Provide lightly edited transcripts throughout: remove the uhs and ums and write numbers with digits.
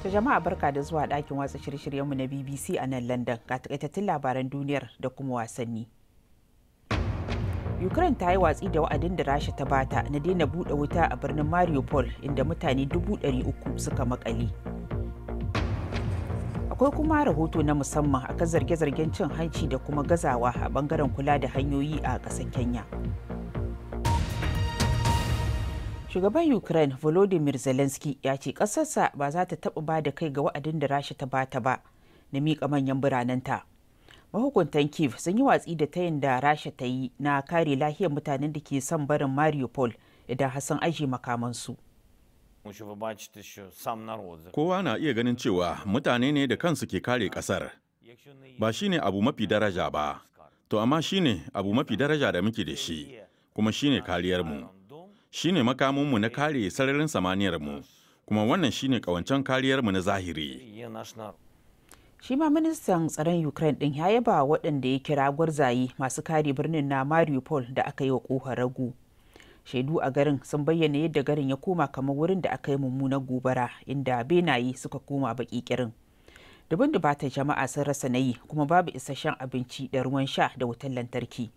To jama'a, barka da zuwa ɗakin watsa shirye-shiryenmu na BBC a nan London. Ga takaitattun labaran duniyar da kuma wasanni. Ukraine ta yi watsi da wa'adin da Rasha ta bata na daina buɗe wuta a birnin Mariupol, inda mutane 300,000 suka makale. Akwai kuma rahoto na musamman akan zarge-zargen cin hanci da kuma gazawa a bangaren kula da hanyoyi a ƙasar Kenya. Shugaban Ukraine Volodymyr Zelensky ya ce ƙasarsa ba za ta taɓa ba da kai ga wa'adin da Rasha ta bata ba na miƙa manyan biranenta. Mahukuntan Kiev sun yi watsi da tayin da Rasha ta yi na kare lahiyar mutanen da ke son barin Mariupol idan har sun ajiye makamansu. Kowa na iya ganin cewa mutane ne da kansu ke kare kasar. Ba shi ne abu mafi daraja ba, to amma shi ne abu mafi daraja da muke da shi, kuma shi ne kariyarmu. Shi ne makaminmu na kare sararin samaniyarmu, kuma wannan shi ne ƙawancen kariyarmu na zahiri. Shi ma ministan tsaron Ukraine din ya yaba waɗanda ya kira gwarzaye masu kare birnin na Mariupol da aka yi wa ƙofar ragu. Shaidu a garin sun bayyana yadda garin ya koma kamar wurin da aka yi mummunar gobara, inda benaye suka koma baki kirin. Dubun dubata jama'a sun rasa nayi, kuma babu isasshen abinci da ruwan sha da wutar lantarki.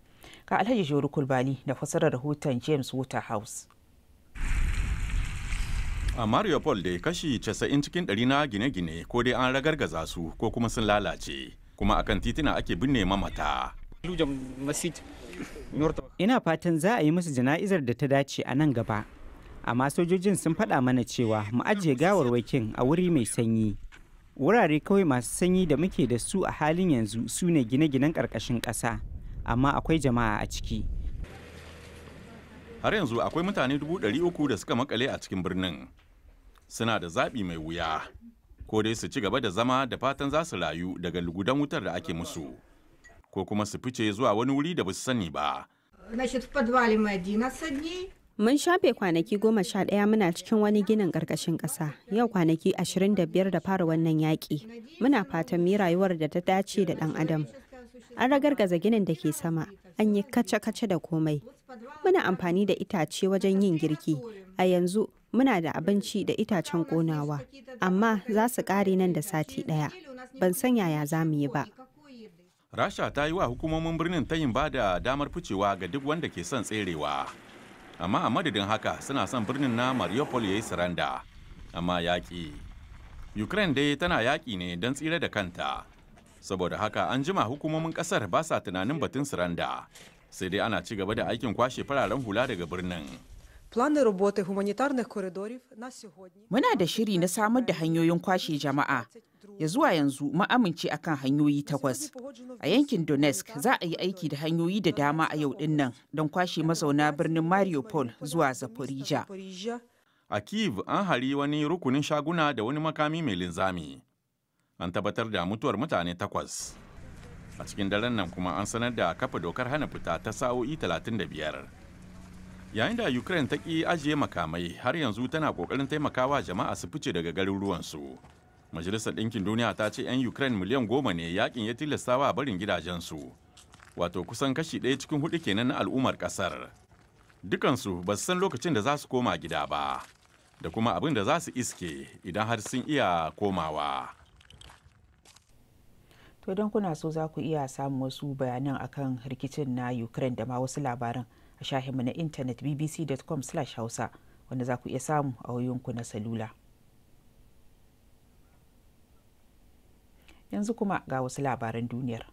Ka Alhaji Joru Kulbali da fasarar rahoton James Waterhouse. A Mariupol dai, kashi 90 cikin ɗari na gine-gine ko dai an ragargaza su ko kuma sun lalace, kuma akan titina ake binne mamata. Ina fatan za a yi musu jana'izar da ta dace a nan gaba. Amma sojojin sun faɗa mana cewa mu ajiye gawarwakin a wuri mai sanyi. Wurare kawai masu sanyi da muke da su a halin yanzu su ne gine-ginen ƙarƙashin ƙasa, amma akwai jama'a a ciki. Har yanzu akwai mutane 300,000 da suka makale a cikin birnin. Suna da zaɓi mai wuya, ko dai su ci gaba da zama da fatan za su rayu daga lugudan wutar da ake musu, ko kuma su fice zuwa wani wuri da ba su sani ba. Значит, в подвале мы 11 дней. Mun shafe kwanaki 11 muna cikin wani ginin ƙarƙashin ƙasa. Yau kwanaki 25 da fara wannan yaƙi. Muna fatan mu yi rayuwar da ta dace da ɗan adam. An ragargaza ginin da ke sama, an yi kace-kace da komai. Muna amfani da itace wajen yin girki. A yanzu muna da abinci da itacen ƙonawa, amma za su ƙare nan da sati ɗaya. Ban san yaya za mu yi ba. Rasha ta yi wa hukumomin birnin tayin ba da damar ficewa ga duk wanda ke son tserewa. Amma a madadin haka, suna son birnin na Mariupol ya yi saranda, amma yaƙi. Ukraine dai tana yaƙi ne don tsira da kanta. Saboda haka an jima hukumomin ƙasar ba sa tunanin batun saranda. Sai dai ana ci gaba da aikin kwashe fararen hula daga birnin. Плани роботи гуманітарних коридорів на сьогодні. Muna da shiri na samar da hanyoyin kwashe jama'a. Ya zuwa yanzu mun amince akan hanyoyi takwas. A yankin Donetsk za a yi aiki da hanyoyi da dama a yau din nan don kwashe mazauna birnin Mariupol zuwa Zaporizhia. Запоріжжя. A Kiev an hari wani rukunin shaguna da wani makami mai linzami. An tabbatar da mutuwar mutane takwas. A cikin daren nan kuma an sanar da kafa dokar hana fita ta sa'o'i 35. Yayin da Ukraine ta ƙi ajiye makamai, har yanzu tana ƙoƙarin taimakawa jama'a su fice daga garuruwansu. Majalisar Ɗinkin Duniya ta ce 'yan Ukraine miliyan 10 ne yakin ya tilastawa barin gidajensu. Wato kusan kashi ɗaya cikin hudu kenan na al'ummar ƙasar. Dukansu ba su san lokacin da za su koma gida ba, da kuma abin da za su iske idan har sun iya komawa. To, don kuna so za ku iya samun wasu bayanan akan rikicin na Ukraine da ma wasu labaran a shahinmu na intanet bbc.com/hausa, wanda za ku iya samu a wayoyinku na salula. Yanzu kuma ga wasu labaran duniyar.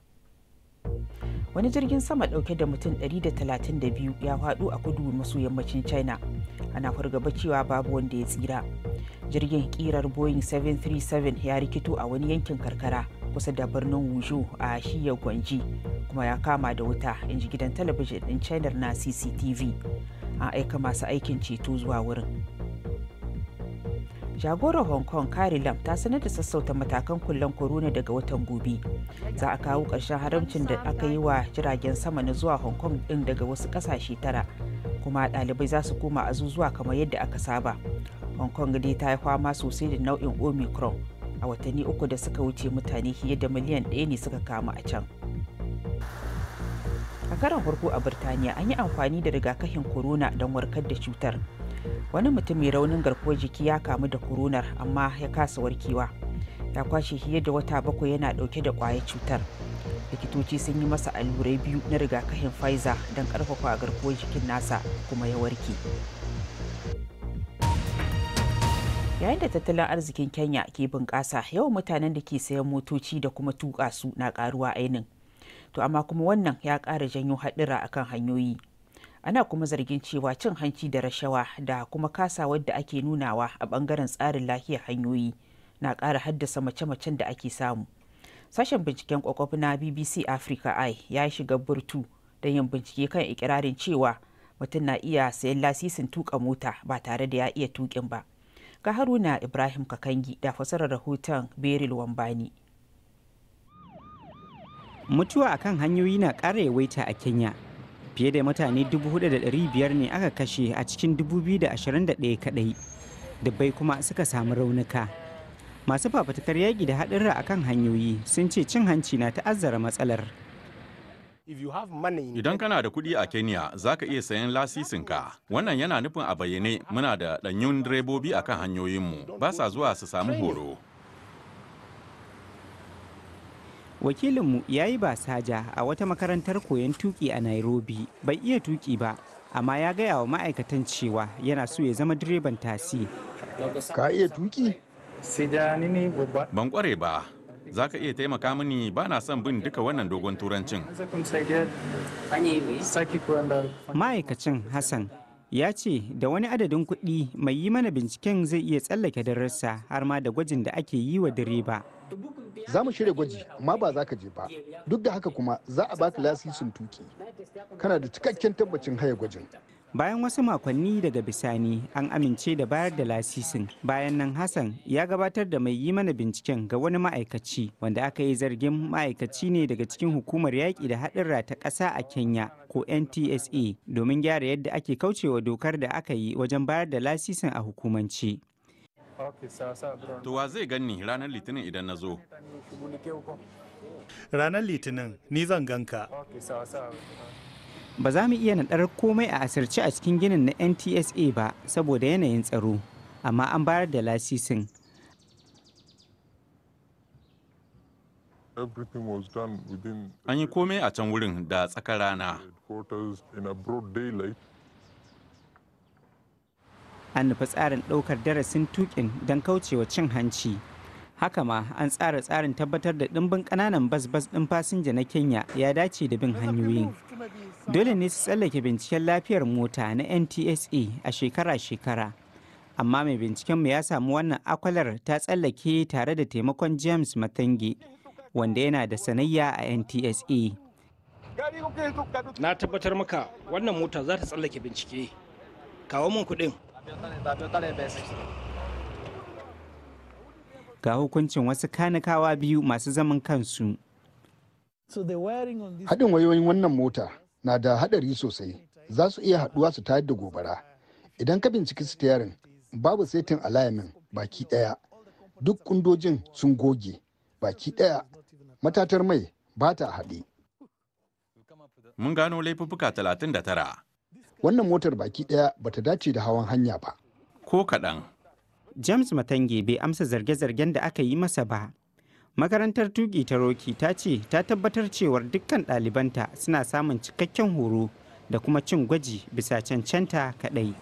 Wani jirgin sama dauke da mutum 132 ya faɗo a kudu maso yammacin China. Ana fargaba cewa babu wanda ya tsira. Jirgin kirar Boeing 737 ya rikito a wani yankin karkara kusa da birnin Wuzhou a shiyar Gwanji, kuma ya kama da wuta, in ji gidan talabijin din China na CCTV. An aika masu aikin ceto zuwa wurin. Jagorar Hong Kong Carrie Lam ta sanar da sassauta matakan kullen corona daga watan gobe. Za a kawo ƙarshen haramcin da aka yi wa jiragen sama na zuwa Hong Kong din daga wasu ƙasashe tara. Kuma ɗalibai za su koma azuzuwa kamar yadda aka saba. Hong Kong dai ta yi fama sosai da nau'in Omicron. A watanni 3 da suka wuce, mutane fiye da miliyan 1 ne suka kamu a can. A karon farko a Birtaniya, an yi amfani da rigakafin corona don warkar da cutar. Wani mutum mai raunin garkuwar jiki ya kamu da coronar, amma ya kasa warkewa. Ya kwashe fiye da wata 7 yana dauke da kwayar cutar. Likitoci sun yi masa allurai biyu na rigakafin Pfizer don karfafa garkuwar jikin nasa, kuma ya warke. Yayin da tattalin arzikin Kenya ke bunƙasa, yawan mutanen da ke sayan motoci da kuma tuƙa su na ƙaruwa ainin. To amma kuma wannan ya ƙara janyo haɗura akan hanyoyi. Ana kuma zargin cewa cin hanci da rashawa da kuma kasawar da ake nunawa a ɓangaren tsarin lafiyar hanyoyi na ƙara haddasa mace-macen da ake samu. Sashen binciken kwakwaf na BBC Africa Eye ya shiga burtu don yin bincike kan ikirarin cewa mutum na iya sayan lasisin tuka mota ba tare da ya iya tukin ba. Ga Haruna Ibrahim Kakangi da fasarar rahoton Beril Wambani. Mutuwa akan hanyoyi na ƙara yawaita a Kenya. Fiye da mutane 4,500 ne aka kashe a cikin 2021 kadai, dubbai kuma suka samu raunuka. Masu fafutukar yaƙi da haɗurra akan hanyoyi sun ce cin hanci na ta'azzara matsalar. Idan kana da kuɗi a Kenya, za ka iya sayan lasisinka. Wannan yana nufin a bayyane muna da ɗanyun direbobi a kan hanyoyinmu, ba sa zuwa su samu horo. Wakilinmu ya yi basaja a wata makarantar koyon tuki a Nairobi. Bai iya tuki ba, amma ya gaya wa ma'aikatan cewa yana so ya zama direban tasi. Ka iya tuki? Ban kware ba, za ka iya taimaka mini? Ba na son bin duka wannan dogon turancin. Ma'aikacin Hassan ya ce da wani adadin kuɗi mai yi mana binciken zai iya tsallake darussa har ma da gwajin da ake yi wa direba. Za mu shirya gwaji, amma ba za ka je ba. Duk da haka kuma za a baka lasisin tuki. Kana da cikakken tabbacin haya gwajin. Bayan wasu makonni daga bisani, an amince da bayar da lasisin. Bayan nan Hassan ya gabatar da mai yi mana binciken ga wani ma'aikaci wanda aka yi zargin ma'aikaci ne daga cikin hukumar yaƙi da haɗurra ta ƙasa a Kenya, ko NTSA, domin gyara yadda ake kaucewa dokar da aka yi wajen bayar da lasisin a hukumance. To wa zai ganni ranar Litinin idan na zo? Ranar Litinin ni zan ganka. Ba za mu iya naɗar komai a asirce a cikin ginin na NTSA ba saboda yanayin tsaro, amma an bayar da lasisin. An yi komai a can wurin da tsakar rana. An nufi tsarin ɗaukar darasin tuƙin don kaucewa cin hanci. Haka ma an tsara tsarin tabbatar da ɗimbin ƙananan bas-bas ɗin fasinja na Kenya ya dace da bin hanyoyin. Dole ne su tsallake binciken lafiyar mota na NTSA a shekara-shekara, amma mai bincikenmu ya samu wannan akwalar ta tsallake tare da taimakon James Matangi, wanda yana da sanayya a NTSA. Na tabbatar maka wannan mota za ta tsallake bincike. Kawo mun kuɗin. Ga hukuncin wasu kanikawa biyu masu zaman kansu. Haɗin wayoyin wannan mota na da haɗari sosai, za su iya haɗuwa su tayar da gobara. Idan ka binciki sitiyarin, babu setin alayamin baki ɗaya. Duk kundojin sun goge baki ɗaya. Matatar mai ba ta haɗe. Mun gano laifuffuka 39. Wannan motar baki ɗaya bata dace da hawan hanya ba. Ko kaɗan. James Matange bai amsa zarge-zargen da aka yi masa ba. Makarantar tuki ta Roki ta ce ta tabbatar cewar dukkan ɗalibanta suna samun cikakken horo da kuma cin gwaji bisa cancanta kaɗai.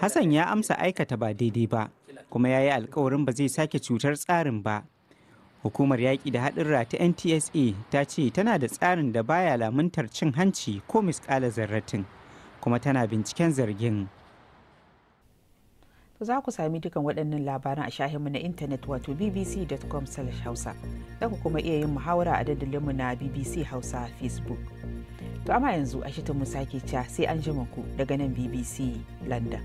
Hassan ya amsa aikata ba daidai ba, kuma ya yi alkawarin ba zai sake cutar tsarin ba. Hukumar yaƙi da haɗurra ta NTSA ta ce tana da tsarin da baya lamuntar cin hanci ko misƙala zarratin, kuma tana binciken zargin. To za ku sami dukan waɗannan labaran a shahinmu na intanet, wato bbc.com/hausa. Za ku kuma iya yin muhawara a dandalinmu na BBC Hausa Facebook. To amma yanzu a mu sake ca sai an ku daga nan BBC London.